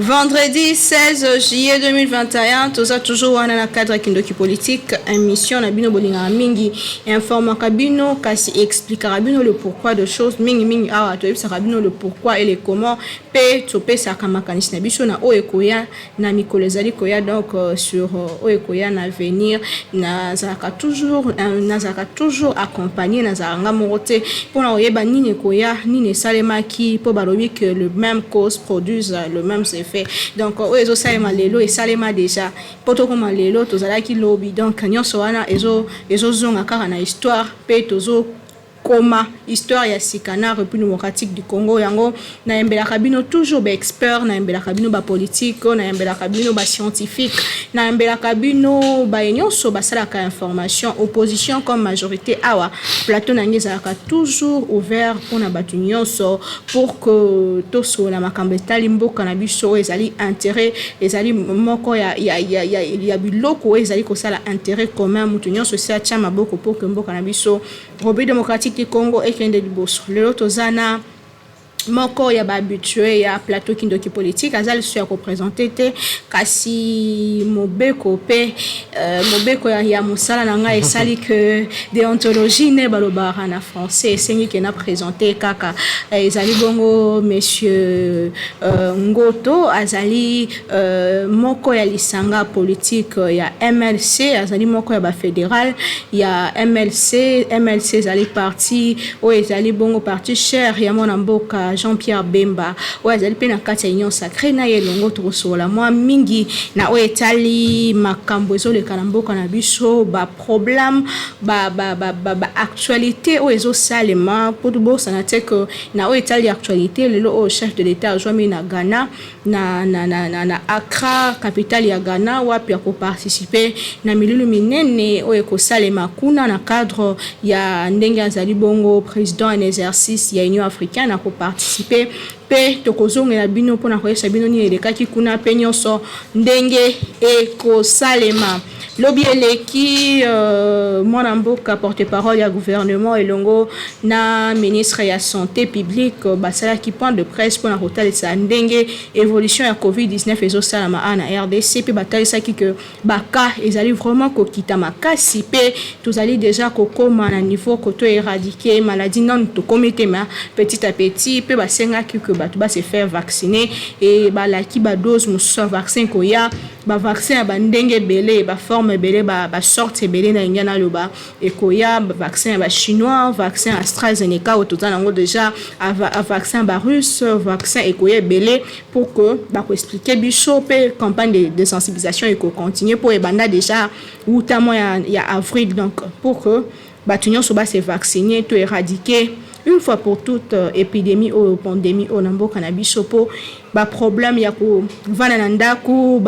Vendredi 16 juillet 2021, toza toujours wana na cadre ya Kindoki Politique, émission na bino bolingaka mingi, informaka bino kasi expliquaka bino le pourquoi de choses mingi mingi. Awa toyebisaka bino le pourquoi et le comment, mpe topesaka makanisi na biso na oyo ekoya na mikolo ezali koya, donc sur oyo ekoya na avenir. Nazalaka toujours accompagné, nazalaka nga moko te mpona koyeba nini ekoya, nini esalemaki, mpo balobi que le même cause produise le même effet. Donc oyo ezosalema lelo esalema déjà, mpo tokóma lelo tozalaki lobi. Donc nyonso wana ezozonga kaka na histoire, mpe tozo koma histoire ya sika na République démocratique du Congo. Yango nayembelaka bino toujours baexpert, nayembelaka bino bapolitique, nayembelaka bino bascientifique, nayembelaka bino baye nyonso basalaka information, opposition comme majorité. Awa plateau na ngai ezalaka toujours ouvert mpona bato nyonso pour que tosolola makambo etali mboka na biso, oyo ezali intérêt, ezali moko ya biloko oyo ezali kosala intérêt commun. Moto nyonso esi atia maboko pour que mboka na biso, République démocratique du Congo, ekende liboso. Lelo toza na moko ya bahabitué ya plateau Kindoki Politique, aza lisusu ya koprésenter te, kasi mobeko mpe mobeko ya mosala na ngai esali ke déontologie nde balobaka na français esengi ke na présente kaka. Ezali bongo monsieur Ngoto, azali moko ya lisanga politique ya MLC, azali moko ya bafédéral ya MLC. MLC ezali parti oyo ezali bongo parti cher ya mwana mboka Jean-Pierre Bemba, oyo azali mpe na kati ya Union sacrée. Na ye elongo tokosokola mwa mingi na oyo etali makambo ezoleka na mboka na biso, baproblème, baactualité oyo ezosalema, mpo tobosana te ke na oyo etali actualité lelo oyo, chef de l'État azwami na Ghana, na Accra, capitale ya Ghana, wapi akoparticiper na milulu minene oyo ekosalema kuna na cadre ya ndenge azali bongo président en exercice ya Union africaine. Akoparticiper mpe tokozongela bino mpona koyebisa bino nini elekaki kuna mpe nyonso ndenge ekosalema. Lobi eleki, mwana mboka porte parole ya gouvernement elongo na ministre ya Santé publique basalaki point de presse mpona kotalisa ndenge évolution ya COVID-19 ezosalama awa na RDC, mpe batalisaki ke bacas ezali vraiment kokita makasi, mpe tozali déjà kokóma na niveau koto éradiquer maladie. Nanu tokómi te, ma petit à petit. Mpe basengaki ke bato base faire vacciner e balaki badose mosusu ya vaccin koya, bavaccin ya bandenge ebele, baforme ebele, basorte ebele. Na ndenge naloba, ekoya vaccin ya bachinois, vaccin AstraZeneca oyo toza nango déjà, vaccin ya barusse, vaccin ekoya ebele pour que bakoexpliquer biso. Mpe campagne de sensibilisation ekocontinue mpo ebanda déjà wuta mois ya avril, donc pour que bato nyonso base vacciner, to éradiquer une fois pour toute épidémie oyo, pandémie oyo na mboka na biso, mpo baproblème ya kovanda na ndako,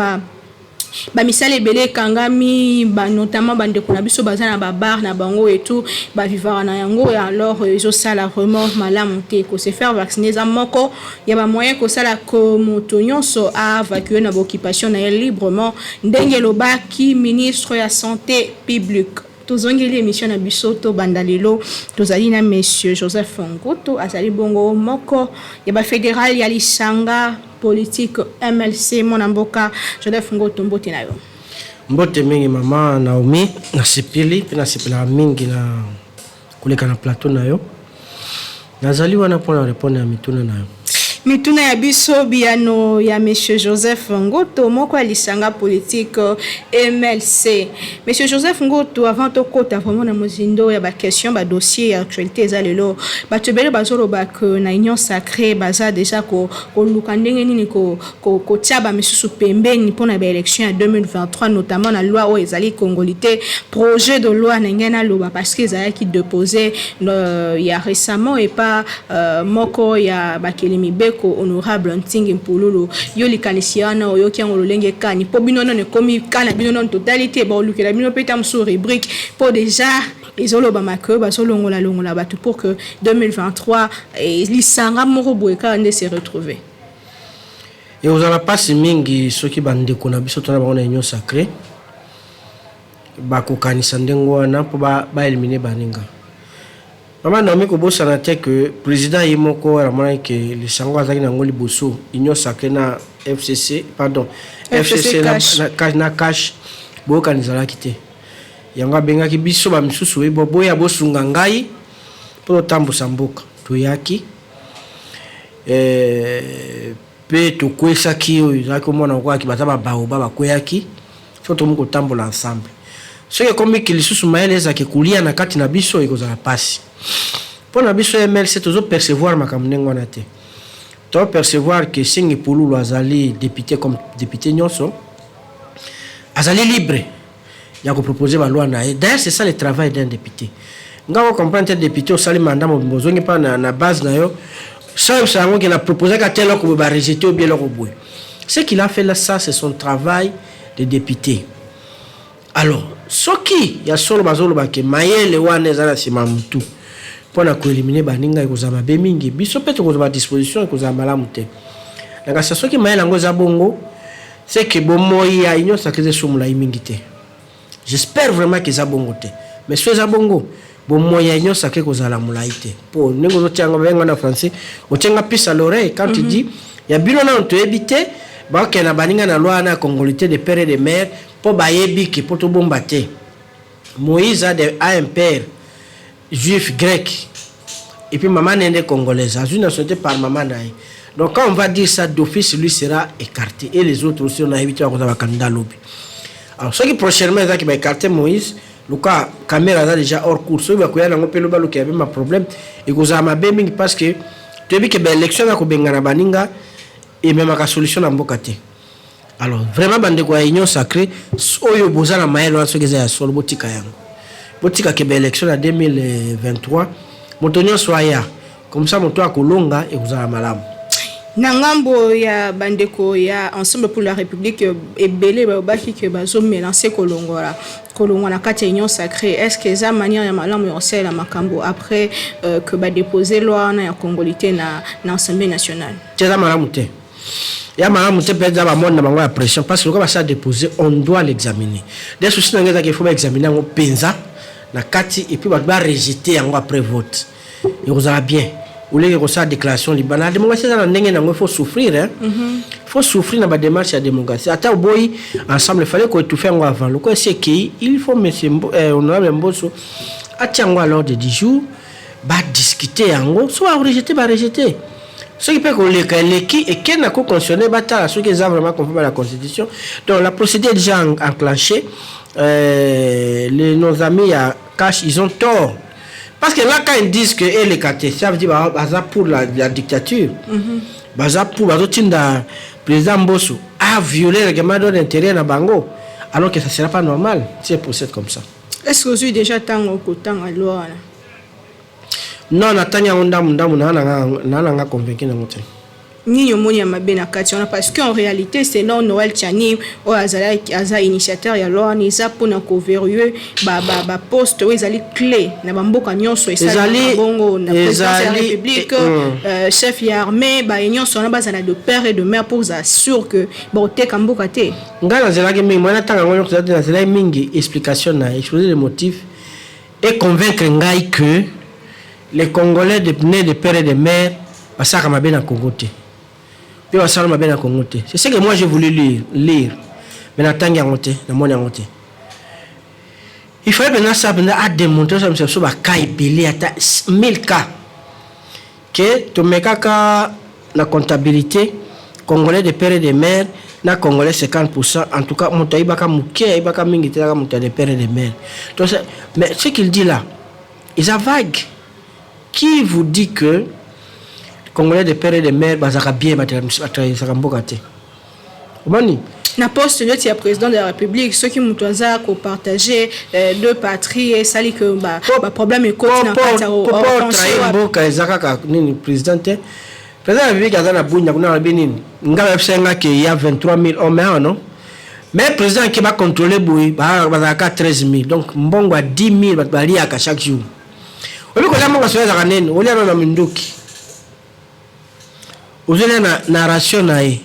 bamisala ebele ekangami, notamment bandeko na biso baza na babar na bango etu bavivaka na yango. Alors ezosala vraiment malamu te. Kose faire vacciner eza moko ya bamoyen kosala ko moto nyonso avacuer na baoccupation na ye librement, ndenge elobaki ministre ya Santé publique. Tozongeli émission na biso, tobanda. Lelo tozali na monsieur Joseph Ngoto, azali bongo moko ya bafédéral ya lisanga politique MLC. Mwana mboka Joseph Ngoto, mbote na yo. Mbote mingi, mama Naomi. Nasepeli mpe nasepelaka mingi na koleka na plateau na yo. Nazali wana mpona répondre ya mituna na yo. Mituna ya biso, biyano ya monsieur Joseph Ngoto, moko ya lisanga politique MLC. Monsieur Joseph Ngoto, avant tokota vraiment na mozindo ya baquestion, badossier ya actualité eza lelo, bato ebele bazoloba ke na Union sacrée baza déjà koluka ndenge nini kotia bamisusu pembeni mpona baélection ya 2023, notamment na loi oyo ezali congolité, projet de loi na ngai naloba, parce que ezalaki déposé ya récemment epa moko ya bakeli mibeko, honorable Ntingi Mpululu. Yo, likanisi wana oyoki yango lolenge kani? Mpo bino nano ekomi ka na bino nano totali te, baolukela bino mpe ta mosusu rubrique, mpo déjà ezolobama ke bazolongola-longola bato pour que 2023 lisanga moko boye kaka nde se retrouver. Ekozala mpasi mingi soki bandeko na biso tona bango na Union sacrée bakokanisa ndenge wana mpo baéliminer baninga. Mama Naomi, kobosana te ke président ye moko amonaki ke lisango azalaki nango liboso, Union sacrée na FCC, pardon, FCC na cash, boyokani ezalaki te. Yango abengaki biso bamisusu oyo boya bosunga ngai mpo totambusa mboka. Toyaki mpe tokwesaki oyo ezalaki omona okwaki baza babaoba bakweyaki. So tokomi kotambola ensemble. Soki ekomiki lisusu mayele ezalaki kolia na kati na biso, ekozala mpasi mpo na biso. MLC tozopercevoir makambo ndenge wana te. Topercevoir ke Sengi Pululu azali député comme député nyonso, azali libre ya kopropose baloi na ye. D'ailleurs, c'est ça le travail d'un député. Nga kocomprendre te, député osali mandat mobimba, ozongi mpa na base na yo, soyebisa yango ke na proposaka te eloko boye, barejeter ou bien eloko boye. Ce qu'il a fait là, ça c'est son travail de député. Alors soki ya solo bazoloba ke mayele wana eza na nsima mutu mpo na koéliminer baninga, ekozala mabe mingi. Biso mpe tokozwa badisposition, ekozala malamu te. Na kasi soki mayele yango eza bongo, c'est que bomoi ya Union sacrée eza eso molai mingi te. J'espère vraiment ke eza bongo te, mais so eza bongo, bomoi ya Union sacrée kozala molai te, mpo ndenge ozotia yango, babenga na français otianga puce à l'oreille quand tu dis ya bino nano toyebi te. Bakokende na baninga na loi wana ya congolité de père et de mère, mpo bayebi ke mpo tobomba te, Moïse a un père juif grec et puis maman nende congolaise, azwi nationalité par maman na ye. Donc quand on va dire ça, d'office lui sera écarté et les autres aussi. On a évité bakoza bacandidat lobi. Alors soki prochainement ezaki baécarter Moïse, luka Kamerhe aza déjà hors course, soki bakoya nango mpe lobi baluka ya mema problème, ekozala mabe mingi, parce que toyebi ke baélection eza kobengana baninga, ememaka solution na mboka te. Alors vraiment, bandeko ya Union sacrée oyo boza na mayele wana, soki eza ya solo, botika yango, botika ke baélection na 2023, moto nyonso aya comme ça, moto akolonga, ekozala malamu. Na ngambo ya bandeko ya Ensemble pour la République, ebele balobaki ke bazomelancer kolongola, kolongwa na kati ya Union sacrée. Est ce que eza manière ya malamu ya kosalela makambo après que badépose loi wana ya congolité na Assemblée nationale? Te, eza malamu te, ya malamu te. Mpe eza bamone na bango ya pression, parce que lokola basala déposer, on doit l'examiner. De souci na ngai ezaki, il faut baexaminer yango mpenza na kati et puis bato barejeter yango après vote, ekozala bien. Oleki kosala déclaration libanda, la démocratie eza na ndenge nango, il faut souffrir, hein? Faut souffrir na badémarche ya démocratie. Ata oboyi Ensemble, fallait koétouffer yango avant. Lokola esi ekei, il faut monsieur honorable Mboso atia yango à l'ordre du jour, badiscuter yango. So barejeter, barejeter. Soki mpe koleka eleki, ekende na Cour constitutionnelle, batala soki eza vraiment conforme à la Constitution. Donc la procédure est déjà enclenchée. Nos amis ya Cash, ils ont tort, parce que là, quand ils disent que eleka te, ça veut dire baza pour la dictature, baza pour bazotinda président Mboso a violé règlement d'ordre intérieur na bango, alors que ça sera pas normal si elle procède comme ça. Est ce que ozwi déjà ntango kotanga loi wana? Non, natangi yango ndambu ndambu, naa nanga convaincu nango te. Nini omoni ya mabe na kati wana? Parce que en réalité, selon Noël Tshiani oyo azalaki aza initiateur ya loi wana, eza mpona koverrouiller baposte oyo ezali clé na bamboka nyonso esalemaka bongo na présidence ya République, chef ya armée, baye nyonso wana bazala de père et de mère pour ozala sûr que bakoteka mboka te. Ngai nazelaki mingi mwana ntango yango nyonso te. Nazelaki mingi explication na exposé de motif et convaincre ngai que les Congolais de nés de père et de mère basalaka mabe na Congo te, mpe basala mabe na Congo te. C'est ce que moi j'ai voulu lire, mais natangi yango te, namoni yango te. Il fallait mpenza sala mpenza adémontrer osa biso baka ebele, ata 1000 cas ke tomekaka na comptabilité Congolais de père et de mère na Congolais 50. En tout cas, moto ayibaka moke, ayibaka mingi te, kaka moto ya de père et de mère. Donc, mais ce qu'il dit là eza vague. Qui vous dit que Congolais de père et de mère bazalaka bien, batrahisaka mboka te? Omoni? Na poste neti ya président de la République, soki moto aza kopartage deux patries, esali ke baproblème ekoti na kati. Ya mboka eza kaka nini, président te. Président ya République aza na Bunya kuna, alobi nini? Nga bayebisa nga ke ya 23 000 hommes awa, non? Mais président ke bacontrôle boye, bazalaka 13 000. Donc mbongo ya 10 000 bato baliaka chaque jour. Oyebi kolia mbongo soki ezalaka nini? Olia no na minduki, ozolia na ration na ye,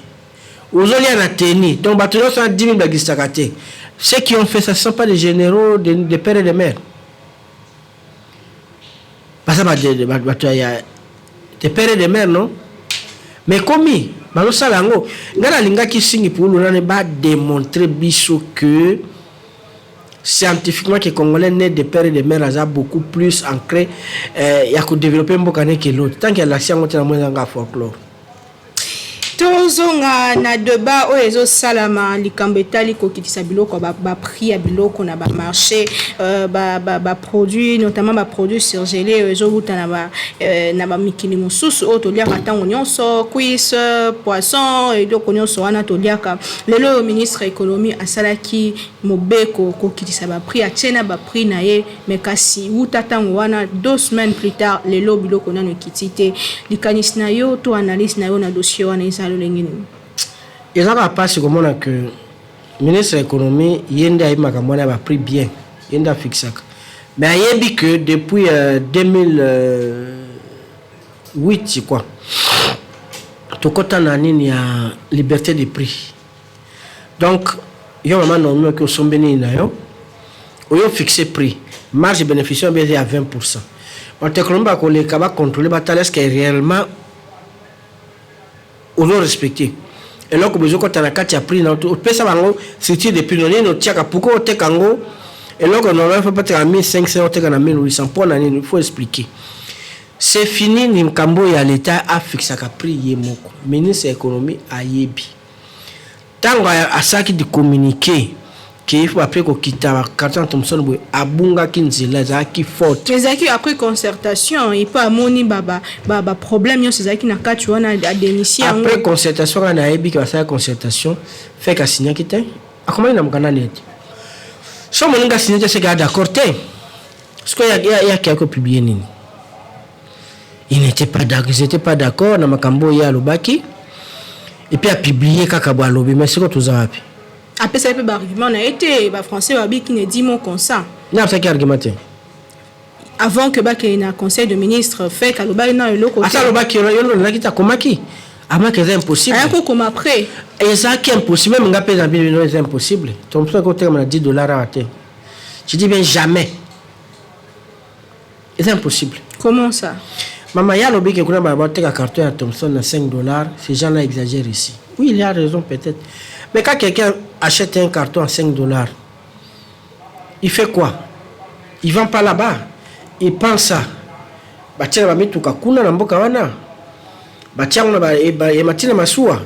ozolia na teni. Donc bato nyonso na 10 000 baexistaka te. Ceux qui ont fait ça, ce sont pas des généraux de père et de mère, baza bato ya de père et de mère, non? Mais komi Bazosala yango. Ngai nalingaki Singi Pululu nani ba démontrer biso que scientifiquement que Congolais né de père et de mère aza beaucoup plus ancré ya kodévelopper mboka ne que l'autre. Tant que alakisi yango te, na moi ezanga folklore. Tozonga na débat oyo ezosalama, likambo etali kokitisa biloko, baprix ya biloko na bamarché, baproduit, notamment baproduit surgelé oyo ezowuta na bamikili mosusu, oyo toliaka ntango nyonso, cuisse, poisson, eloko nyonso wana toliaka. Lelo oyo ministre économie asalaki mobeko kokitisa baprix, atie na baprix na ye, mais kasi wuta ntango wana, 2 semaines plus tard, lelo biloko nano ekiti te. Likanisi na yo to analyse na yo na dossier wana eza lolenge nini? Eza kaka mpasi komona que ministre ya économie, ye nde ayebi makambo wana ya baprix bien, ye nde afixaka, mais ayebi que depuis 2008 quoi, tokɔta na nini ya liberté de prix. Donc yo mama Naomi, oki osombi nini na yo, oyo fixe prix, marge bénéficiaire mpe eza ya 20. Bato économie bakoleka, bacontrôle, batala est ce que réellement ozo respecte eloko boye ezokɔta na kati ya prix na opesa bango, structure de prix nini otiaka. Pourquoi oteka yango eloko normal faut bateka 1500, oteka na 1800? Mpo na nini? Il faut expliquer. C'est fini likambo ya l'État afixaka prix ye moko. Ministre ya économie ayebi ntango asalaki di communiqué que il faut après kokita bacarton Thomson boye, abungaki nzela, ezalaki forte. Ezalaki après concertation epo amoni baproblème nyonso ezalaki na kati wana, adémission yango. Après concertation kaka, nayebi ke basalaki concertation, fek asignaki te, akomaki na mokanda neti so moninga asigné te, seke d'accord te. Sikoyo yaki kopublier nini? Il n'était pas d'accord, ils étaient pas d'accord na makambo oyo ye alobaki, et puis apublier kaka bo alobi. Mais sikoyo toza wapi? Apesaki mpe baargument na ye te. Bafrançais babi qui ne dit mot consent. Ne apesaki argument te. Avant que bakende na conseil de ministre, fek alobaki na eloko. Asa alobaki, yo ndo olobaki te, akomaki, amaki eza impossible. Aya kokoma après. Ezalaki impossible. Même nga mpe na bino, eza impossible. Thomson ekotekama na 10 $ awa te. Je dis bien jamais, eza impossible. Comment ça? Mama, ye alobi ke kuna bateka carton ya Thomson na 5 $. Ces gens là exagèrent ici. Oui, il a raison peut-être, mais quand quelqu'un achète un carton à 5 $, il fait quoi? Il vend pas là-bas, il prend ça, batia na bamituka kuna na mboka wana, batia yango na emati na masuwa,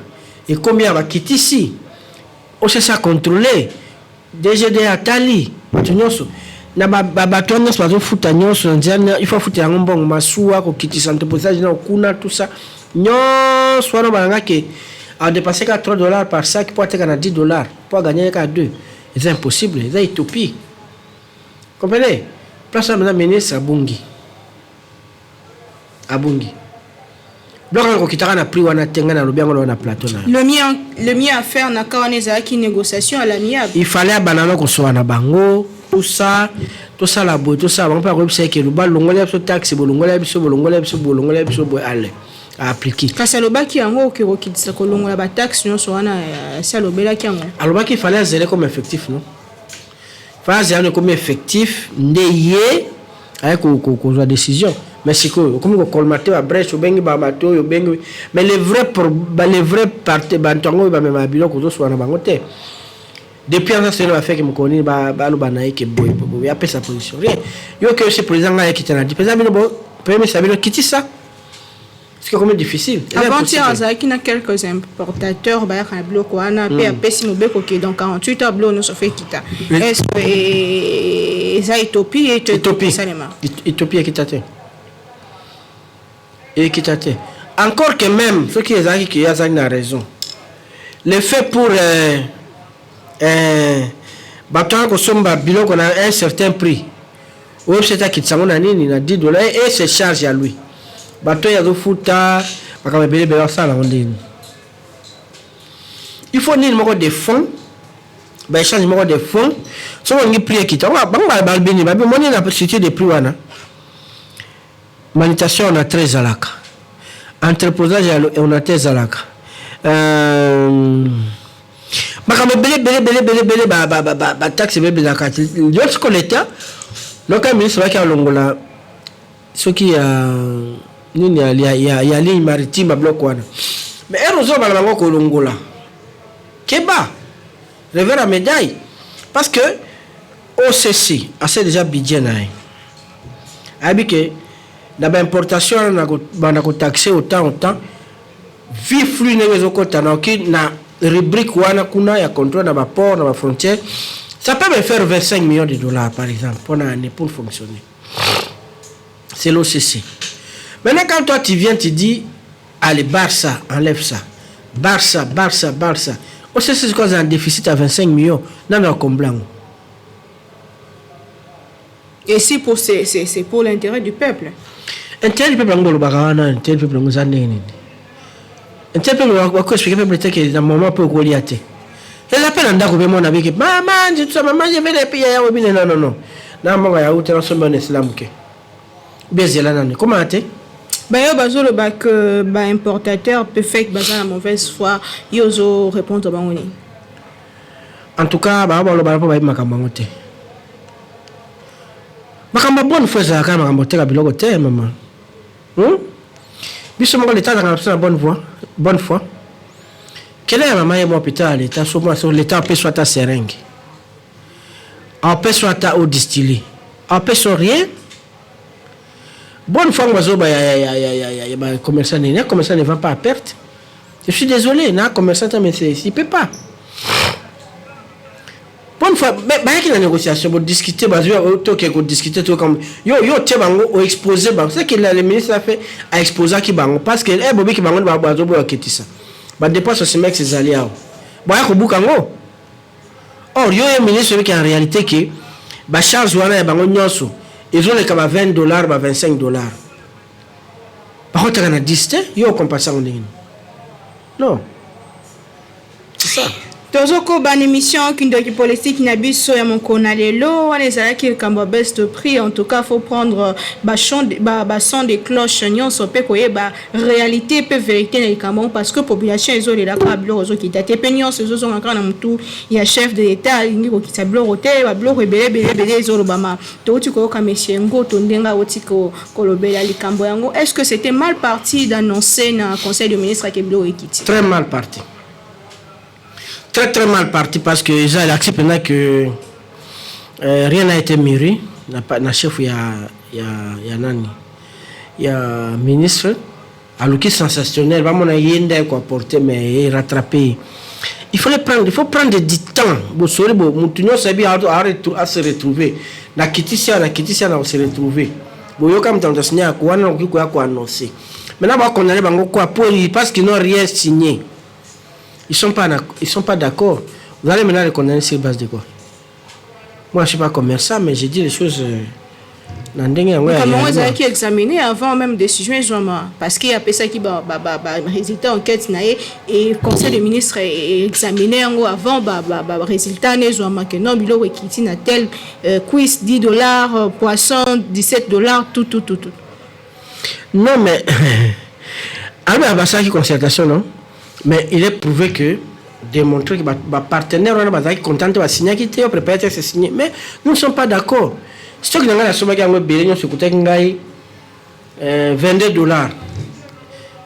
ekomi ya bakitisi, osesa contrôler DGD, atali bato nyonso na bato wana nyonso bazofuta nyonso na nzela. Il faut afuta yango mbongo masuwa, kokitisa entreposage na kuna, tout ça nyonso wana. Balangaki adépenser ka 3 $ par sac po ateka na 10 $, po aganye ka 2. Eza impossible, eza utopie, comprenez? Place wana mpenza, ministre abungi, abungi. Biloko wana kokitaka na prix wana te. Ngai nalobi yango na plateau na Le mieux à faire na cas wana ezalaki négociation à l'amiable. Il fallait abanda na kosoka na bango, tout ça, tosala boye, tosala bango mpe akoyebisa eke balongola biso taxe, bolongola biso, bolongola biso, bolongola biso boye, ale aappliquer. Kasi alobaki yango, oke kokitisa, kolongola bataxe nyonso wana, asi alobelaki yango. Alobaki fallait azele comme effectif, non? Fallait azele wana ekomi effectif nde ye aye kozwa décision. Mais sikoyo okomi kocolmater babrèche, obengi babato oyo obengi, mais les vrais parte, bato yango oyo bamema biloko, ozoswana na bango te. Depuis aza sene, bafeke mokolo nini baloba na ye ke boye boye, apesa position? Rien. Yo ke osi président, ngai akita na di président bino, bo premisa bino kitisa. C'est combien difficile. Avant-hier, azalaki na quelques importateurs bayaka na biloko wana mpe apesi mobeko ke dans 48 heures biloko nyonso fe ekita. Est ce que eza utopie? Utopie, utopie. Ekita te, ekita te. Encore que même soki ezalaki ke ye azalaki na raison, le fait pour bato wana kosomba biloko na un certain prix, oyebi ete akitisa yango na nini, na 10 $, et se charge ya lui, bato oyo azofuta makambo ebele ebele, asala yango ndeni? Il faut nini moko de fond, baéchange moko de fond. Soki olingi prix ekita, bango balobi nini? Babi moni na structure de prix wana, manutention on a très ezalaka, entreposage on a te ezalaka, makambo ebele ebele ebele ebele ebele, bataxe ebele ezalaka. Yo siko l'État loka ministre baki alongola soki ya nini ya ligne maritime, babiloko wana. Mais ere ozoloba na bango kolongola, keba, revers ya médaille, parce que OCC ase déjà budget na ye, ayebi ke na baimportation wana na banda kotaxe autant autant vi flux ndenge ezokɔta na oki na rubrique wana kuna ya contrôle na baport, na bafrontière. Ça peut me faire 25 millions de dollars, par exemple, mpona année, pour fonctionner. C'est l'OCC. Maintenant, quand toi tu viens, tu dis: allez, barre ça, enlève ça, barre ça, barre ça, barre ça, OCC c'est quoi? Un déficit à 25 millions, nani akombla yango? Et si pour c'est pour l'intérêt du peuple. Intérêt du peuple yango bolobaka wana, intérêt du peuple yango eza ndenge nini? Intérêt peuple, bakoexpliquer peuple te ke na moment mpe okolia te, eza mpe na ndako mpe mwana biki mama nzitusa mama jevele epi yaya obine. Non, non, non, na mbongo ya ute nasombi wana esila moke ubie ezela nani komana te. Bayo bazoloba ke baimportateur mpe fake, baza na mauvaise foi, yo ozorépondre bango nini? En tout cas, baa balobala mpo bayebi makambo yango te. Makambo ya bonne foi ezalaka makambo oteka biloko te, mama, Biso moko leta azalaka na biso na bonne voie, bonne foi. Kele ya mama ye mo hôpital ya leta, so mwa so leta apesi ata seringue, apesi ata eau distillée, apesi rien. Bonne foi ngo bazoba ya bacommerçant nini? Un commerçant ne vend pas à perte. Je suis désolé na commerçant te, mais il peut pas. Bonne foi, bayaki na négociation, bodiscute, bazwi toke kodiscute to comme yo yo tie bango, oexpose bango. C'est que le ministre a fait, aexposaki bango parce que bobiki bango nde bazoboya oketisa badépense. Osimex ezali awa, boya kobuka yango. Or yo ye ministre oyebiki en réalité ke bacharge wana ya bango nyonso ezoleka ba 20 dollars, ba 25 dollars, bakotaka na 10 te. Yo okompense yango ndenge nini? Non, c'est ça. Tozokoba na émission Kindoki Politique na biso ya mokolo na lelo. Wana ezalaki likambo ya baisse de prix. En tout cas, faut prendre basons ba, ba de cloche nyonso mpe koyeba réalité mpe vérité na likambo, parce que population ezolela kaka biloko ezokita te, mpe nyonso ezozonga kaka na motu ya chef de l'État, alingi kokita biloko te. Babiloko ebele ebele ebele ezolobama. Touti koyoka monsieur Ngoto ndenge awuti kolobela likambo yango. Est ce que c'était mal parti d'annoncer na conseil de ministre ake biloko ekiti? Très mal parti, très très mal parti, parce que eza elakisi mpenza que rien n'a été mûri na chef ya nani, ya ministre. Aluki sensationnel, bamona ye nde akoapporter, mais ye rattrapé. Il faut prendre du temps. Bosoli bo mutu nyonso ayebi ase retrouver nakitisi awa, nakitisi awa, na kose retrouver. Boyoka moto moto asigne ako wana, nakoki koya koannoncer. Maintenant bakondamner bango quoi? Pour parce qu'ils n'ont rien signé, ils sont pas d'accord. Vous allez maintenant les condamner sur base de quoi? Moi, je suis pas commerçant, mais j'ai dit les choses na ndenge yango. Makambo ezalaki examiné avant même décision ezwama, parce que apesaki barésultat enquête na ye et conseil de ministre examiné yango avant barésultat wana ezwama ke non, biloko ekiti na tel cuisse 10 dollars, poisson 17 dollars, tout tout tout tout. Non, mais alobi basalaki concertation. Non, mais il est prouvé que, démontré que bapartenaire wana bazalaki content te, basignaki te. Opréparé te, signé, mais nous ne sommes pas d'accord. Stock na ngai nasombaki yango ebele nyonso, ekutaki ngai 22 dollars,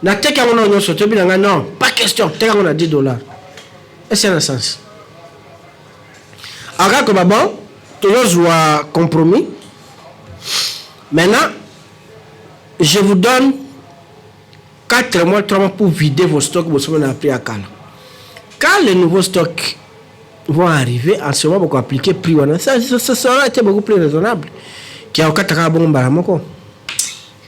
nateki yango nao nyonso. Toyebi na ngai, non, pas question, teka yango na 10 dollars. Esi na sens akaka koba. Bon, tozozwa compromis. Maintenant, je vous donne 4 mois, 3 mois pour vider vos stocks bosomba na prix ya kala. Quand les nouveaux stocks vont arriver, en ce moment boko appliquer prix wana. Ça aura été beaucoup plus raisonnable kia okataka bongo mbala moko.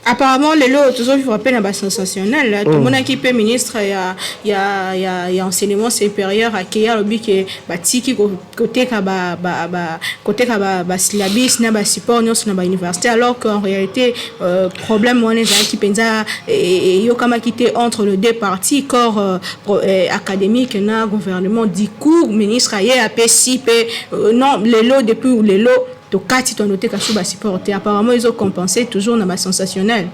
Apparemment lelo tozovivre mpe na basensationnel. Tomonaki mpe ministre ya enseignement supérieur akei, alobi ke batiki koteka basyllabus na basupport nyonso na bauniversité, alors qu'en réalité problème wana ezalaki mpenza eyokamaki te entre le deux parties, corps académique na gouvernement. Du coup, ministre aye apesi mpe non, lelo, depuis lelo tokati, tonoteka so basupport te. Apparemment ezocompenser toujours na basensationnel.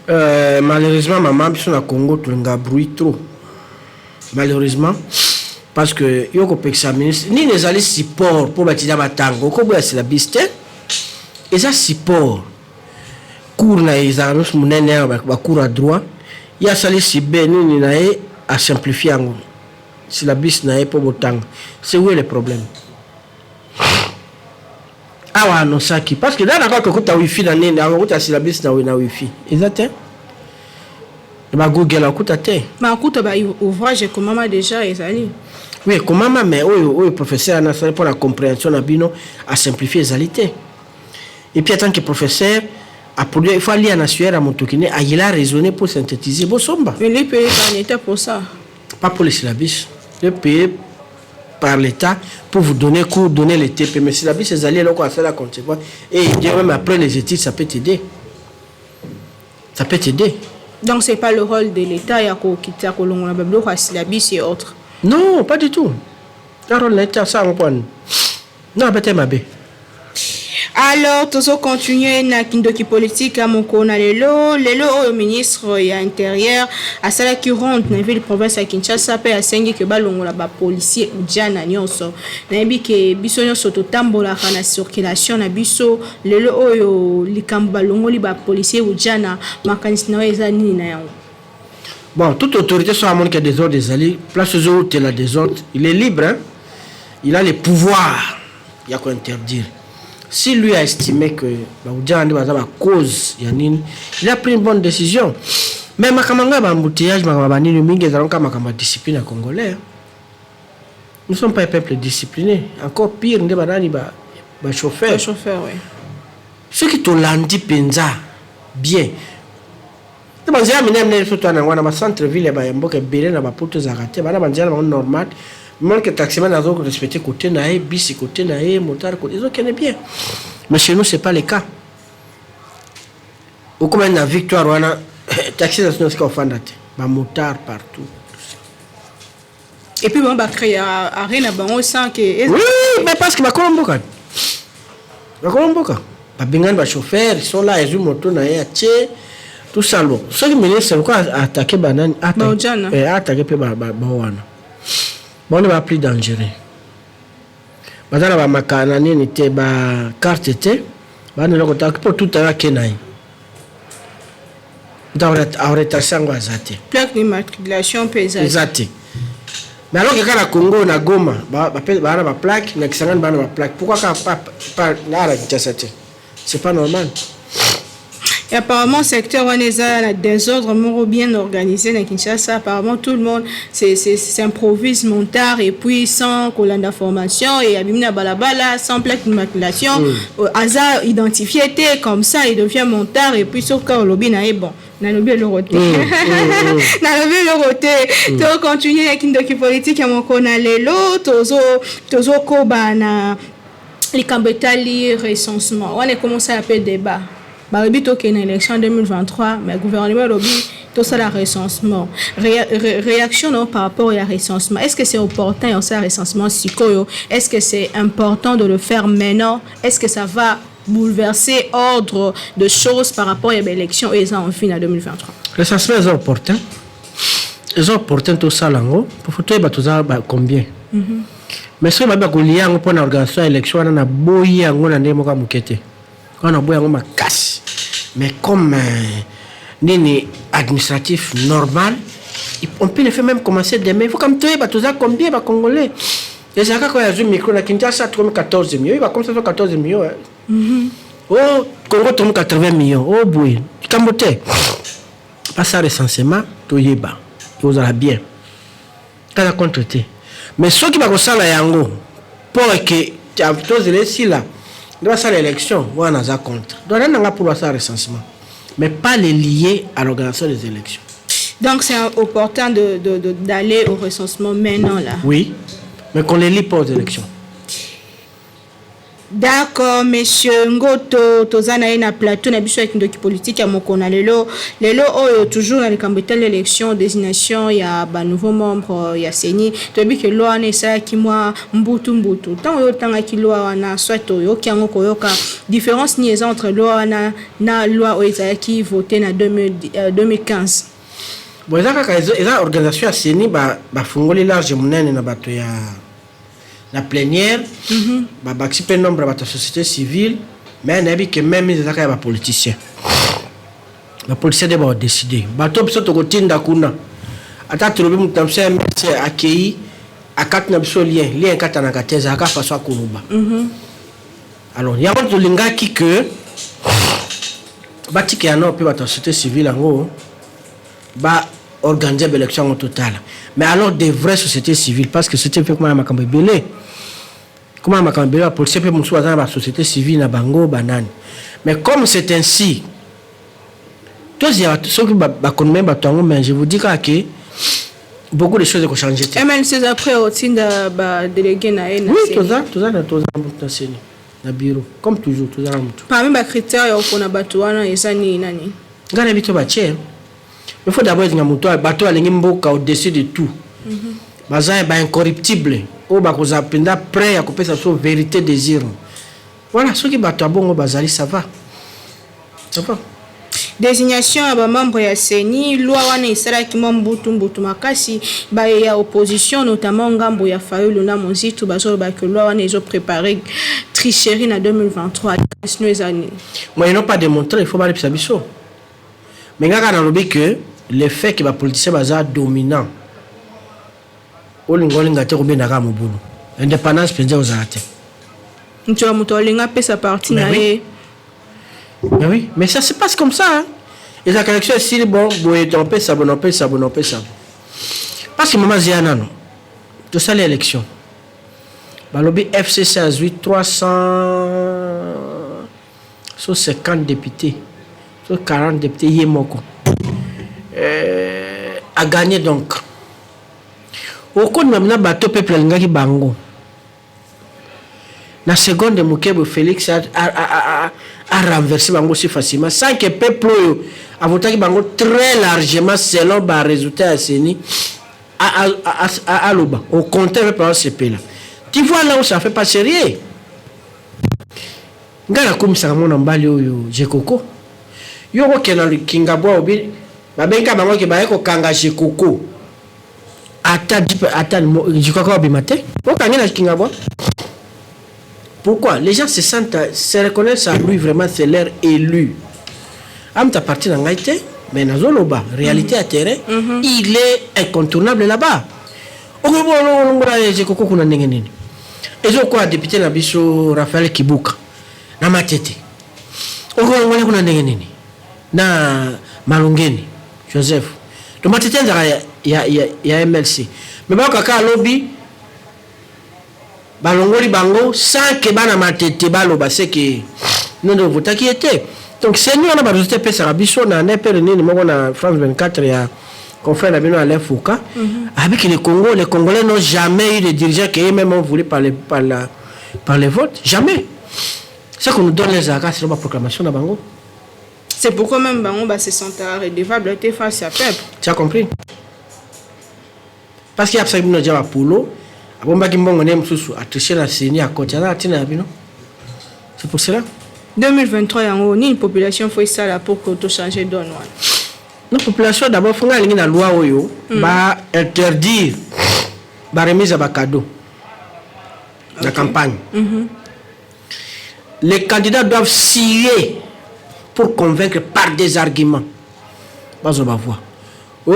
Malheureusement, mama, biso na Congo tolinga bruit trop, malheureusement, parce que yo kopekisa ministre nini? Ezali support mpo batina batango, okoboya syllabus te, eza support. Cours na ezalaka nyonso monene awa, bacours ya droit. Ye asali sibe nini na ye, asimplifie yango, syllabus na ye mpo botanga. C'est où est le problème? Awa anonsaki parce que nana kaka kokuta wifi na nini, akokuta syllabus na wifi eza te, na baGoogle akuta te. Makuta ba ouvrage ekomama déjà, ezali. Oui, ekomama, mais oyo professeur ana asali mpo na compréhension na bino, asimplifie, ezali te. Et puis en tant que professeur aproduit, il faut alia na sueur ya motoki ne, il a raisonné pour synthétiser, bosomba. Mais lui payé par l'État pour ça. Pas pour les syllabus. Il est payé par l'État pour vous donner cours, donner les TP. Mais syllabus ezali eloko asala concevoir et même après les études, ça peut t'aider, ça peut t'aider. Donc c'est pas le rôle de l'État ya kokita kolongola babiloko ya syllabus et autres? Non, pas du tout. Un rôle na l'État ça ngo non, abete mabe. Alors tozocontinue na kindoki politique ya mokolo na lelo. Lelo oyo, ministre ya Intérieur asalaki ronde na ville province ya Kinshasa mpe asengi ke balongola bapolicier ujana nyonso. Nayebi ke biso nyonso totambolaka na circulation na biso. Lelo oyo, likambo balongoli bapolicier ujana, makanisi na oyo eza nini na yango? Bon, toute autorité soit amoni que désordre ezali place, ozotela désordre, il est libre, hein? Il a le pouvoir ya kointerdire. Si lui a estimé que baujana nde baza bacause ya nini, il a pris une bonne décision. Mais makambo yango ya baembouteillage, makambo ya banini mingi, ezalaka kaka makambo ya discipline ya Congolais, hein. Nous sommes pas un peuple discipliné. Encore pire nde banani, bachauffeur. Chauffeur, oui. Soki tolandi mpenza bien te, banzela minene minene so toya nango wana, bacentre ville ya bayamboka ebele na bapoto ezalaka te, bana banzela na bango normal, même que taximan azo respecter côté na ye, bisi côté na ye, motard côté, ezokende bien. Mais chez nous, c'est pas le cas. Okoma na Victoire wana, taxi eza sino esika ofanda te, bamotard partout. Et puis bango bacréer arrêt na bango sans que Oui, mais parce que bakolo mboka, bakolo mboka babengani bachauffeur, ils sont là, ezwi moto na ye, atie tout ça. Lo soki ministre lokola attaqué banani, Baojana. Attaqué mpe bawana, bango nde ba plus dangereux. Baza na bamakala na nini te, bacarte te, bana eloko te, mpo tuta yo ake na ye, aretrace yango aza te. Plaque d'immatriculation mpe eza. Eza te. Mais alors que kaka na Congo, na Goma baa na baplaque, na Kisangani baa na baplaque, pourquoi kaka na na Kinshasa te? C'est pas normal. Et apparemment, secteur wana eza na désordre moko bien organisé na Kinshasa. Apparemment, tout le monde s'improvise motard et puis sans kolanda formation, et abimi na balabala sans plaque d'immatriculation, aza identifié te, comme ça il devient motard. Et puis soki olobi na ye, bon, nalobi eloko te, nalobi eloko te. Tocontinue na kindoki politique ya mokolo na lelo. Tozokoba na likambo etali recensement wana. Ekomosala mpe débat. Balobi tokende na élection 2023, mais gouvernement elobi tosala recensement. Réaction non par rapport ya recensement, est ce que c'est opportun ya osala recensement sikoyo? Est ce que c'est important de le faire maintenant? Est ce que ça va bouleverser ordre de choses par rapport ya baélection oyo eza en vue na 2023? Recensement eza opportun, eza opportun tosala yango po toyeba toza combien. Mais soki babi bakolia yango mpo na organisation ya élection wana, naboyi yango na ndenge moko ya moke te. Wana naboyi yango makasi. Mais comme nini administratif normal, on peut le faire, même commencer demain. Il faut comme toyeba toza combien bacongolais. Ezala kaka oyo azwi micro na Kinshasa, tokomi 14 millions, bakomisa so 14 millions, o Congo tokomi 80 millions. O boye likambo te, basala recensement, toyeba, ekozala bien. Kaka contre te, mais soki bakosala yango mpo ke tozela esila nde basala élection wana, naza contre. Donc nani nanga pour basala recensement, mais pas les lier à l'organisation des élections. Donc c'est opportun d'aller au recensement maintenant là? Oui, mais qu'on les lie pas aux élections. D'accord, monsieur Ngoto. Toza na ye na plateau na biso ya kindoki politique ya mokolo na lelo. Lelo oyo, toujours na likambo etali élection, désignation ya banouveau membre ya CENI. Toyebi ke loi wana esalaki mwa mbutu mbutu. Ntango oyo otangaki loi wana, soit oyoki yango koyoka, différence nini eza entre loi wana na loi oyo ezalaki voté na 2015? Bon, eza kaka eza organisation ya CENI. Bafungoli large monene na bato ya na plénière, babakisi mpe nombre ya bato ya société civile. Mais nayebi ke même eza kaka ya bapoliticien. Bapoliticien nde bakodécider. Bato biso tokotinda kuna, ata tolobi moto na biso ya MLC akei, akati na biso lien, lien ekatanaka te, ezalaka façon akoloba. Alors yango tolingaki ke batika yango mpe bato ya société civile yango baorganiser baélection yango totala. Mais alors des vraies sociétés civiles, parce que société mpe komana makambo ebele, komana makambo ebele. Bapoliticien mpe mosusu baza na basociété civile na bango banani. Mais comme c'est ainsi, tozia soki bakonome bato yango. Mais je vous dis kaka ke beaucoup de choses ekochanger te. MLC eza prêt otinda badélégué na ye na Oui. CENI? Toza na motu na CENI, na bureau, comme toujours toza na motu. Parmi bacritère ya kopona bato wana eza nini na nini? Ngai nayebi to batie. Il faut d'abord etinga moto, bato balingi mboka au-dessus de tout, baza baincorruptible, oyo bakozala mpenza prêt ya kopesa biso vérité des urnes. Voilà, soki bato ya bongo bazali, ça va, ça va. Désignation ya bamembre ya CENI, loi wana esalaki mwa mbutu mbutu makasi. Baye ya opposition, notamment ngambo ya Fayulu na Mozito, bazolobaki loi wana ezoprépare tricherie na 2023. Sino eza nini? Moi, ils n'ont pas démontré, il faut balebisa biso. Mais nga kaka nalobi que le fait que bapoliticien baza dominant, olinga olinga te, kobendaka mobulu, indépendance mpenza ozala te. Moto ya moto alinga apesa parti na Mais oui. ye. Mais oui, mais ça se passe comme ça, hein. Ezalaka élection esili, bon boye, topesa bo, nopesa bo, nopesa bo, parce que mama zeya nano tosali élection, balobi FCC azwi 350 députés, so 40 députés, ye moko agagné. Donc okondima mina bato peuple alingaki bango na seconde moke boye, Félix a renversé bango si facilement sans que peuple oyo avotaki bango très largement selon barésultat ya CENI aloba. Au contraire, peuple aosepela. Tu vois là où ça fait pas sérieux? Ngai nakomisaka mwana mobali oyo Jekoko. Yo okokenda Kingabwa, obi babenga bango ke baye kokanga Jekoko, ata ata Jekoko obima te, okangi na Kingabwa. Pourquoi les gens se sentent, se reconnaissent à lui? Vraiment, c'est leur élu. Amuta parti na ngai te, mais nazoloba réalité ya terrain. Il est incontournable là-bas. Okolongola Jekoko kuna ndenge nini? Ezokola député na biso Raphaël Kibuka na Matete, okolongola kuna ndenge nini? Na Malungeni Joseph to Matete ezalaka ya MLC, mais bakaka alobi balongoli bango sans ke bana Matete baloba, seke no nde ovotaki ye te. Donc CENI wana, barésultat epesaka biso na nepere nini moko na France 24 ya confrère na bino Alain Foucault, avec le Congo, les Congolais n'ont jamais eu de dirigeants qui eux-mêmes ont voulu par les votes. Jamais. Ce qu'on nous donne, les ezalaka selon baproclamation na bango. C'est pourquoi même bango ba se sentara redevable te face à peuple. Tu as compris? Parce que apesaki bino dia bapolo, abombaki mbongo nde mosusu, atriche na CENI, akoti, aza na ntina ya bino. C'est pour cela. 2023 yango nini population faut esala pour que tochange donne wana? Na population d'abord, fonga alingi na loi oyo ba interdire baremise ya bacadeau na campagne. Les candidats doivent scier pour convaincre par des arguments. Bazwa bavoix o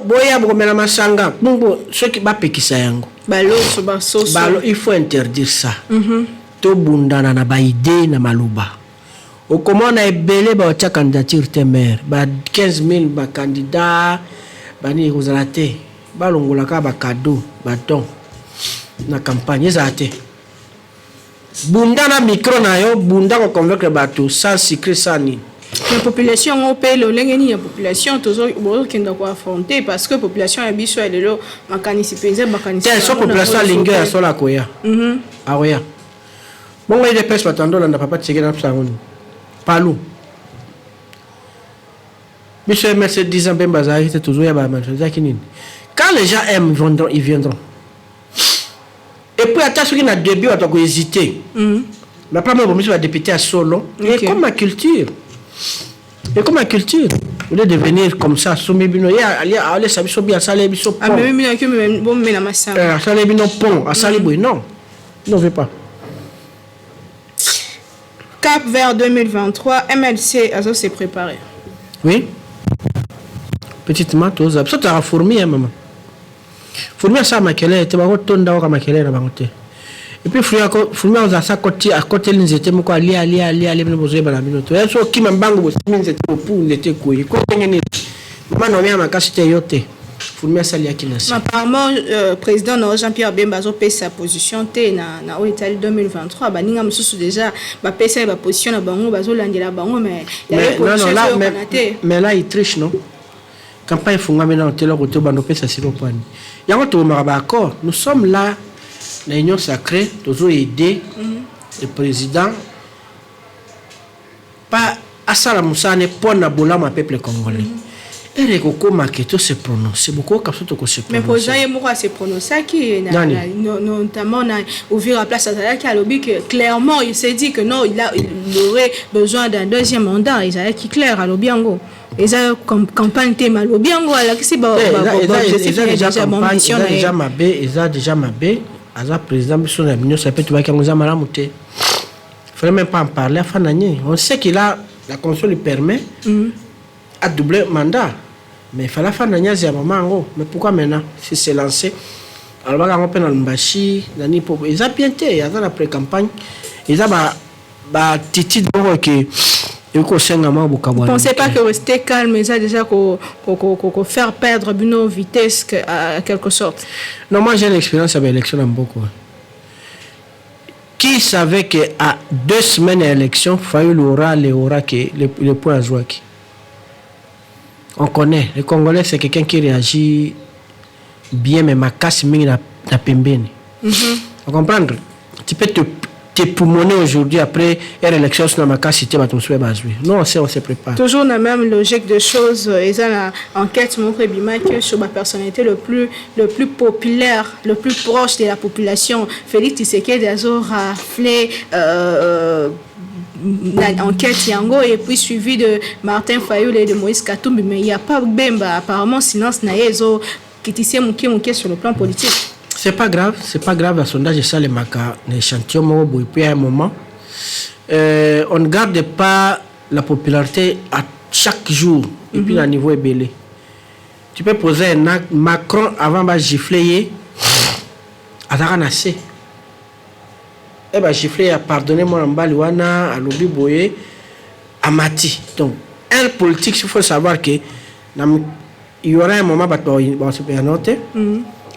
boya bokomela masanga bongo, soki bapekisa yango. Baloso, basoso. Balo, il faut interdire ça. Tobundana na baidées, na maloba. Okomona ebele baotia candidature te, maire ba 15 000 bacandidat banini kozala te. Balongola kaka bacadeau, badon na campagne ezala te. Bunda na micro na yo, bunda koconvaincre bato sans secret, sans nini. Na population yango mpe, lolenge nini ya population bozokenda koaffronter? Parce que population ya biso ya lelo, makanisi mpenza, makanisi te. So population alingi oyo asola, akoya, akoya bongo. UDPS, bato andolanda papa Tshisekedi na biso yango nini palu biso MLC 10 ans mpe bazalaki te. Tozoya ezalaki nini? Quand les gens aiment, ils viendront, ils viendront. Et puis ata soki na début bato akohésiter, mais après mo bomiso badéputé ya solo. Et comme ma culture, et comme ma culture, au lieu de venir comme ça, asombi bino, ye alesa biso bi, asali biso pont. Amemi bino aki bomela masanga. Asali bino pont, asali boye. Non, non, veut pas. Cap vers 2023, MLC azo se préparer. Oui, petitement toza biso tozalaka fourmi ya mama. Fourmi asala makelele te, bakotonda oka makelele na bango te. Et puis fourmi akozala sa akoti, akoteli nzete moko, alia, alia, alia, alia. Bino bozoyeba na bino te. So okima mbangu, bosimi nzete, bopu nzete ekoyi ko ndenge nini? Mama Naomi ya makasi te, yo te. Fourmi asaliaki na se. Apparemment président na Jean-Pierre Bemba azopesa position te na oyo etali 2023. Baninga mosusu déjà bapesa ye baposition na bango, bazolandela bango, mais mais, non, non, là, mais là il triche, non? Campagne efungwami nano te. Eloko te, obanda opesa siko pwani yango. Tobomaka baaccord. Nous sommes là na Union sacrée, tozo aider le président pa asala mosala ne mpo na bolamu ya peuple congolais. Ere ekokóma ke to se prononce, bokoyoka biso tokose. Mais président ye moko ase prononçaki, notamment na Uvira, place azalaki. Alobi que clairement, il s'est dit que non, il aurait besoin d'un deuxième mandat. Ezalaki clair, alobi yango. Eza campagne te, mais alobi yango, alakisi. Eza déjà mabe, eza déjà mabe. Aza président, biso na nyonso mpe tobaki yango eza malamu te. Fallait même pas en parler. Afanda nye. On sait qu'il a la constitution lui permet à doubler mandat, mais il fallait afanda nye, azela mama yango. Mais pourquoi maintenant si c'est lancé? Alobaka yango mpe na Lubumbashi nani po eza bien te. Aza na pré-campagne, eza baattitude moko ke ekosenga mwa bokabwana. Pensez pas que rester calme eza déjà ko faire perdre bino vitesse à quelque sorte? Non, moi j'ai une expérience avec l'élection na mboka. Qui savait que à 2 semaines d'élection, Fayulu aura les aura que le point azwaki? On connaît les Congolais, c'est quelqu'un qui réagit bien, mais makasi mingi na pembeni. On comprendre, tu peux te poumonner aujourd'hui, après une élection sur makasi te, bato mosusu bazwi. Non, on se prépare. Toujours la même logique de choses. Eza na enquête moko ebimaki sur bapersonnalité le plus populaire, le plus proche de la population. Félix Tshisekedi azo rafler na enquête yango, et puis suivi de Martin Fayulu et de Moïse Katumbi, mais il y a pas Bemba. Apparemment, silence na ye ezo kitisi moke moke sur le plan politique. C'est pas grave, c'est pas grave. Un sondage esalemaka na échantillon moko boye. Puis à un moment, on ne garde pas la popularité à chaque jour et puis na niveau ebele. Tu peux poser un acte. Macron, avant bagifle ye, azalaka na se e bagifle ya pardonne mwana mobali wana, alobi boye, amati. Donc un politique, il faut savoir que na, il y aura un moment bato bakosepela na yo te,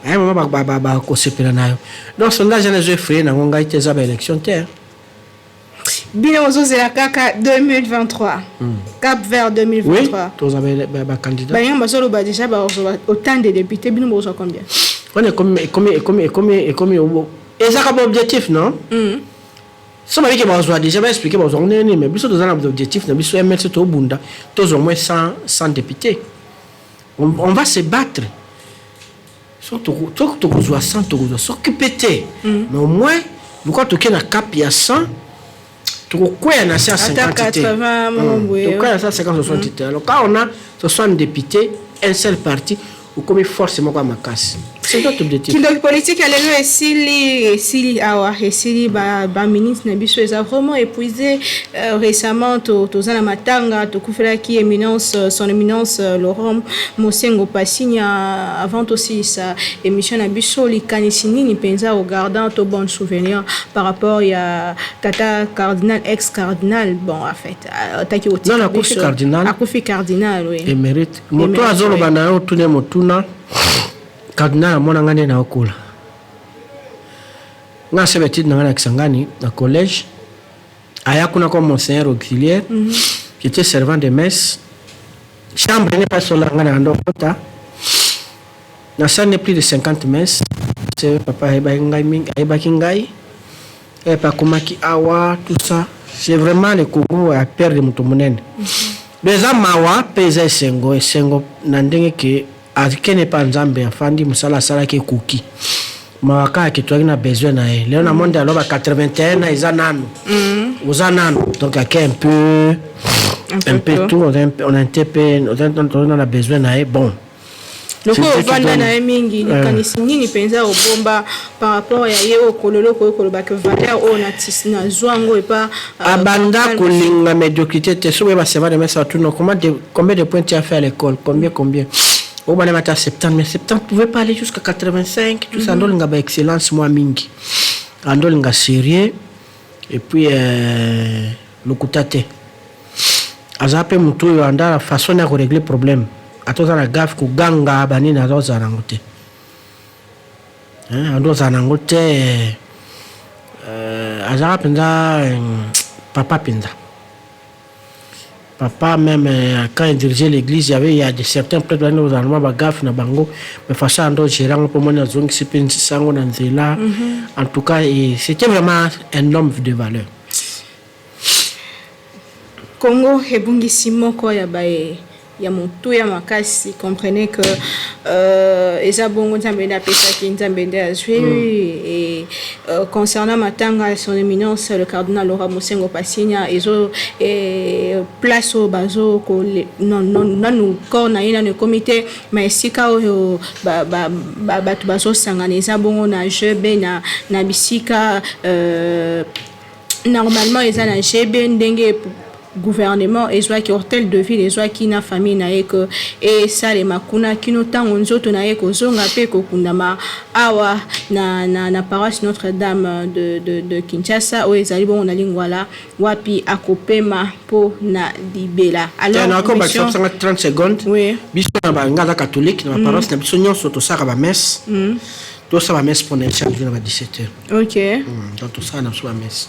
à un moment bakosepela na yo. Donc sondage wana ezo effrayer nango ngai te, eza baélection te. Bino ozozela kaka 2023, cap vers 2023? Oui, toza bacandidat. Baninga bazoloba déjà bazwa autant de députés. Bino bozwa combien? Wana ekomi ekomi ekomi ekomi ekomi ezaka baobjectif, non? So babiki bazwa déjà, baexplike bazwa ndenge nini. Mais biso toza na objectif na biso, MLC, tobunda tozwa moins 100, 100 députés. On va se battre. So tokozwa 100, tokozwa soki mpe te, mais au moins lokola tokei na cap ya 100, tokokwea na se ya 50 te, tokokwea na se ya 50, 60 te. Alors quand on a 60 députés, un seul parti, okomi force moko ya makasi. C'est notre objectif. Kindoki politique ya lelo esili, esili awa, esili. Baministre na biso eza vraiment épuisé. Récemment toza na matanga, tokufelaki éminence, son éminence Laurent Mosengo Pasinya. Avant tosilisa émission na biso, likanisi nini mpenza regardant to bon souvenir par rapport ya tata cardinal, ex cardinal? Bon, en fait ataki Non, akufi cardinal. Akufi cardinal, oui. Émérite. Moto azoloba na yo, otuni motuna. Cardinal amona ngai nde naokola. Nga asala étude na ngai na Kisangani, na collège. Aya kuna comme monseigneur auxiliaire. J'étais servant de messe, chambre ne pas sola ngai na ndo kota, nasali ne plus de 50 messe. Se papa ayebaki ngai mingi, ayebaki ngai epe akomaki awa. Tout ça, c'est vraiment le Congo ya perdre moto monene. Donc eza mawa mpe eza esengo. Esengo na ndenge ke akende mpa Nzambe, afandi, mosala asalaki ekoki. Mawa kaka ke toyaki na besoin na ye. Lelo na monde aloba 81 na eza nanu, oza nanu. Donc ake un peu un peu tout, on a un peu, on a na besoin na ye. Bon. Lokola ovanda na ye mingi, likanisi nini mpenza obomba par rapport ya ye oyo kololo okoki koloba ke valeur oyo nazwa yango epa? Abanda kolinga médiocrité te. Soki oyeba servant de messe, batuna comment de, combien de points tu as fait à l'école, combien, combien. Obana bata 70, mais 70 pouvait pas aller jusqu'à 85, tout ça. Andolinga ba excellence mwa mingi, andolinga sérieux et puis lokuta te. Aza mpe motu oyo anda façon ya korégler problème. Ata oza na gaffe, koganga banini, aza ozala nango te. Ando ozala nango te. Azalaka mpenza papa mpenza, papa. Même quand il dirigeait l'église, il y avait il y a de certains prêtres bani ozala mwa bagaffe na bango, mais façon ando gérer yango mpo moni azongisi mpe sango na nzela. En tout cas, c'était vraiment un homme de valeur. Congo ebungisi moko ya baye ya motuya makasi. Comprenez que eza bongo, Nzambe nde apesaki, Nzambe nde azwi. Et concernant matanga, Son Éminence le cardinal Laurent Mosengo Pasinya ezo place oyo bazo nanu corps na ye nanu ekomi te, mais esika oyo bato bazosangana eza bongo na GB na bisika normalement eza na GB, ndenge gouvernement ezwaki, hôtel de ville ezwaki na famille na ye ke esalema kuna kino ntango nzoto na ye kozonga mpe kokundama awa na paroisse Notre-Dame de Kinshasa, oyo ezali bongo na Lingwala, wapi akopema mpo na libela. Alors nakobakisa 30 secondes. Oui. Biso na banga aza catholique, na baparoisse na biso nyonso tosalaka bamesse, tosala bamesse mpona chaque jour na ba 17 heures. Donc tosala na biso bamesse.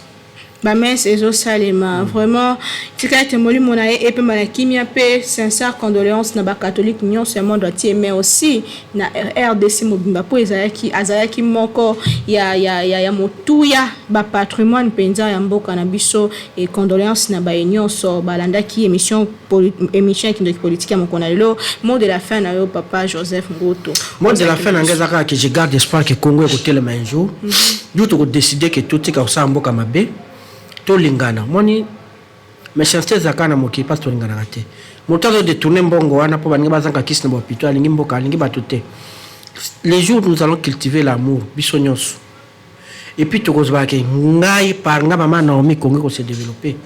Bamesse ezosalema. Vraiment, tika ete molimo na ye epema na kimia, mpe sincère condoléance na bacatholique nyonso ya monde entier, mais aussi na RDC mobimba, mpo ezalaki, azalaki moko ya motuya, bapatrimoine mpenza ya mboka na biso. E condoléance na baye nyonso balandaki émission ya Kindoki Politique ya mokolo na lelo. Mot de la fin na yo, papa Joseph Ngoto? Mot de la fin na ngai eza kaka ke je garde espoir ke Congo ekotelema un jour. Jour tokodécider ke totika kosala mboka mabe, tolingana. Moni méchanceté ezalaka na mokili mpasi, tolinganaka te. Moto azodétourner mbongo wana mpo balingi bazanga kisi na bahôpitaux, alingi mboka, alingi bato te. Les jours nous allons cultiver l'amour, biso nyonso, et puis tokozwaka ke ngai par nga mama Naomi, Congo ekose développer.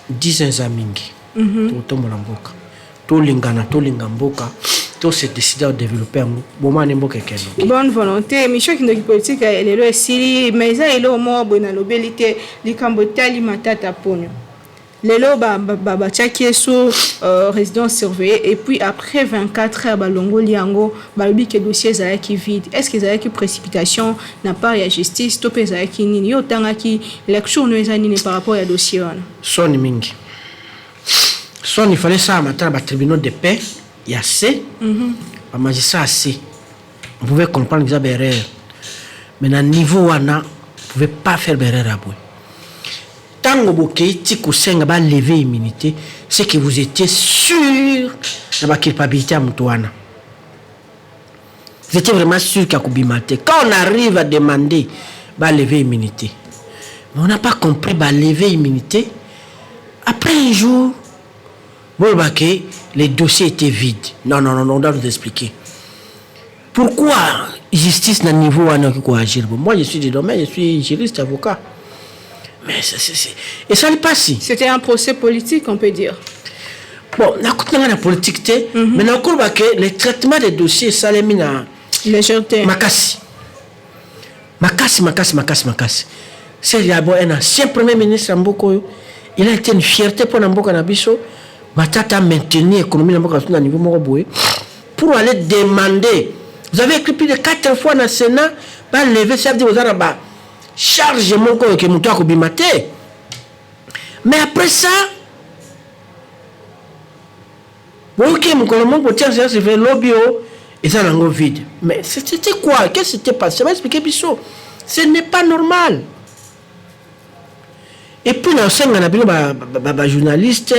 10 ans eza mingi. Tokotombola mboka, tolingana, tolinga mboka, tose décider kodévelopper yango, bomani mboka ekende. Bonne volonté. Émission Kindoki Politique lelo esili, mais eza eloko moko boye nalobeli te, likambo etali Matata Ponyo. Lelo batiaki ye sur résidence surveillée et puis après 24 heures balongoli yango, balobi ke dossier ezalaki vide. Est ce que ezalaki précipitation na part ya justice to mpe ezalaki nini? Yo otangaki lecture no, eza nini par rapport ya dossier wana? Soni mingi, soni. Fallait esalama ata na batribunaux de paix ya c bamagistrat ya c, on pouvait comprendre eza baerreur, mais na niveau wana, pouvait pas faire baerreur ya boye. Ntango bokei ti kosenga balever immunité, c'est que vous étiez sûr na baculpabilité ya moto wana, vous étiez vraiment sûr qu'il akobima te. Quand on arrive à demander balever immunité, mais on n'a pas compris, balever immunité, après un jour boloba ke le dossier était vide. Non, non, non, on doit nous expliquer pourquoi justice na niveau wana okoki koagir. Bon, moi je suis du domaine, je suis juriste, avocat, mais esali mpasi. C'était un procès politique, on peut dire. Bon, nakuti nanga na politique te, mais nakoloba ke le traitement des dossiers esalemi na légèreté. Makasi, makasi, makasi, makasi, makasi. C'est d'abord un ancien premier ministre ya mboka oyo, il a été une fierté mpo na mboka na biso. Matata a maintenu économie na mboka na biso na niveau moko boye. Pour aller demander, vous avez écrit plus de quatre fois na Sénat balever, ça veut dire oza na ba charge moko oyo ke moto akobima te. Mais après ça, boyoki mokolo moko botia séance ve lobi o eza nango vide. Mais c'était quoi? Qu'est-ce qui s'était passé? Va expliquer biso, ce n'est pas normal. Et puis nasenga na bino bajournaliste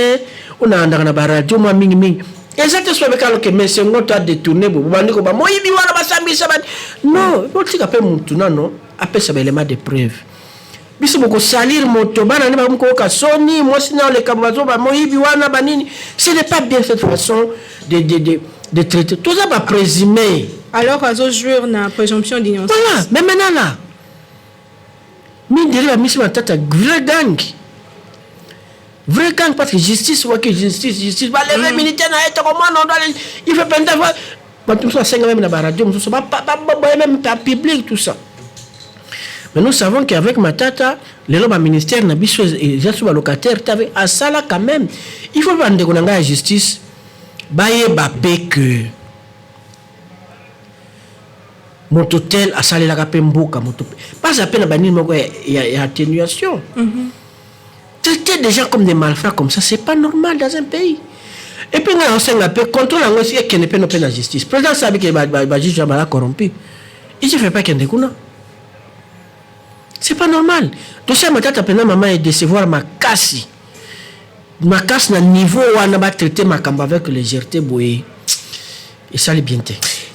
oyo nalandaka na baradio mwa mingimingi, eza te so babekaka ke monsieur Ngoto adétourné bo, bobandi koba moyibi wana, basambisa bani. Non, botika mpe mutu nano apesa baélément de preuve. Biso bokosalir moto, bana nde bakomi koyoka soni, mwasi na oleka bazoba moyibi wana banini. Ce n'est pas bien, cette façon de De traiter toza baprésumé. Alors azojouir na présomption d'innocence. Voilà, mais maintenant là, mindele bamisi Matata, vrai gang, vrai gang, parce que justice waki, justice, justice baleve militaire na ye tokomona il fait mpenza. Bato mosusu basenga même na baradio mosusu, baboye même pa public, tout ça. Mais nous savons qu'avec Matata, lelo baministère na biso eza so balocataire te. Avec asala quand même, il faut bandeko na ngai ya justice bayeba mpe que moto tel asalelaka mpe mboka, moto baza mpe na banini moko ya atténuation. Traiter des gens comme des malfrats comme ça, c'est pas normal dans un pays. Et puis ngai naosenga mpe contrôle yango esi ekende mpe no mpe na justice. Président sabi ke bajuge baza corrompu, il se fait pas kende kuna, c'est pas normal. Dossier ya Matata mpenza, mama, edécevoir makasi makasi. Na niveau wana, batraite makambo avec légèreté boye, esali bien te.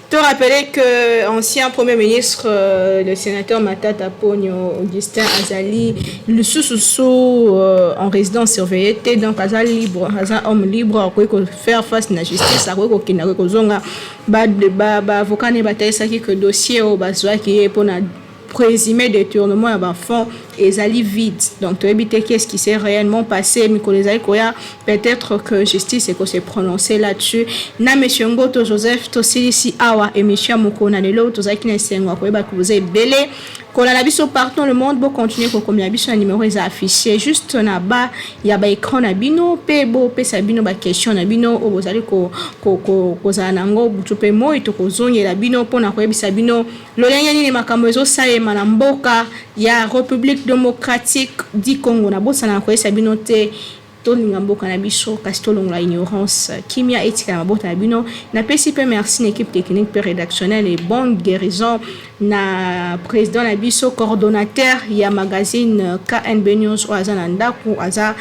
Te rappeler que ancien Premier ministre, le sénateur Matata Ponyo Augustin, azali lisusu en résidence surveillée te, donc aza libre, aza homme libre, akoki faire face na justice, akoki kokende, akoki kozonga. Baavocat ne batalisaki que dossier oyo bazwaki ye mpona présumé détournement ya bafonds ezali vide. Donc toyebi te qu'est-ce qui s'est réellement passé. Mikolo ezali koya, peut-être que justice ekose prononcer là-dessus. Na monsieur Ngoto Joseph, tosilisi awa émission ya mokolo na lelo. Tozalaki na esengo ya koyeba koza ebele kolanda biso partout dans le monde. Bocontinue kokomela biso na numéro eza affiché juste na ba ya baécran na bino, mpe bopesa bino baquestion na bino oyo bozali kozala nango butu mpe moi. Tokozongela bino mpona koyebisa bino lolenge nini makambo ezosalema na mboka ya République démocratique du Congo. Nabosana na koyebisa bino te, tolinga mboka na biso, kasi tolongola ignorance. Kimia etikala mabota na bino. Napesi mpe merci na équipe technique mpe rédactionnelle, et bonne guérison na président na biso, coordonnateur ya magazine KNB News, oyo aza na ndako, aza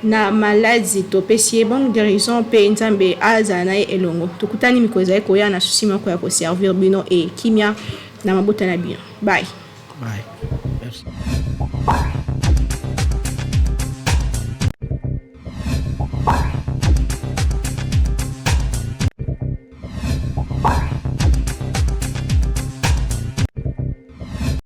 na maladi. Topesi ye bonne guérison mpe Nzambe azala na ye elongo. Tokutani mikolo ezali koya na susi moko ya koservir bino, e kimia na mabota na bino. Bye. Bye.